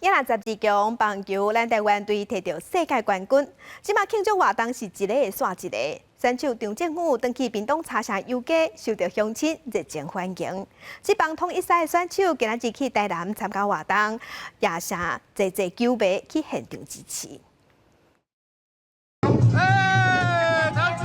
也若12強棒球，咱台灣隊提著世界冠軍。這馬慶祝活動是一個會煞一個。選手張政禹轉去屏東茶社休假，受到鄉親熱情歡迎。職棒統一賽選手今仔日去台南參加活動，也是濟濟球迷去現場支持。欸，台灣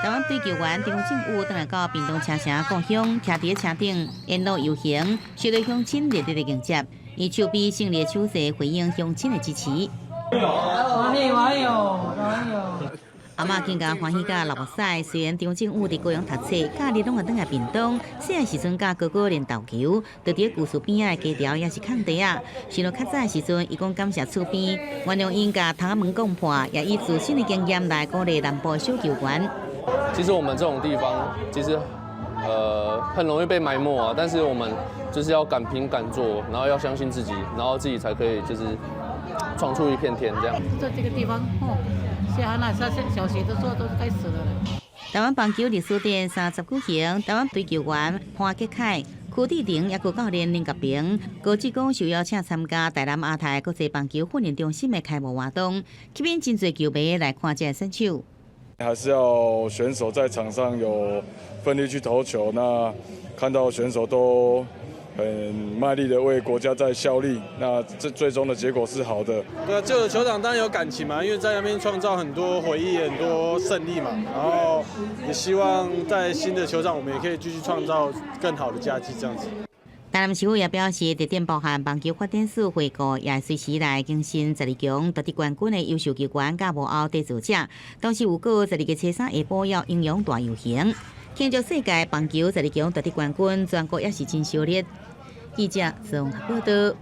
台灣隊球員張政禹轉來到屏東車城故鄉，徛佇車頂沿路遊行，受到鄉親熱烈的迎接。以手比勝利的手勢回應鄉親的支持。歡喜歡喜哦，歡喜哦！阿嬤更加歡喜甲流目屎。雖然張政禹佇高雄讀冊，假日攏會轉來屏東，細漢時陣佮哥哥練投球，就佇故事邊仔的溪潮抑是空地仔。想著較早的時陣，伊講感謝厝邊，原諒𪜶共窗仔門講破，也以自身的經驗來鼓勵南部小球員。其實我們這種地方，其實很容易被埋沒啊。但是我們就是要敢拼敢做，然後要相信自己，然後自己才可以就是闖出一片天這樣。在這個地方，哦，像那小小學的時候都開始了。台灣棒球歷史典30舉行，台灣隊球員潘杰凱、柯志廷抑閣教練林國平、高志光受邀請參加台南亞太國際棒球訓練中心的開幕活動，吸引真濟球迷來看這个選手。還是要選手在場上有奮力去投球，那看到選手都很賣力的為國家在效力，那這最終的結果是好的。對啊，舊的球場當然有感情嘛，因為在那邊創造很多回憶、很多勝利嘛。然後也希望在新的球場，我們也可以繼續創造更好的佳績，這樣子。台南市府也表示，特點包含棒球發展史回顧，也隨時來更新十二強奪得冠軍的優秀球員佮幕後締造者。同時有過12月初三下晡要英勇大遊行，慶祝世界棒球十二強奪得冠軍，全國也是真燒熱。記者綜合報道。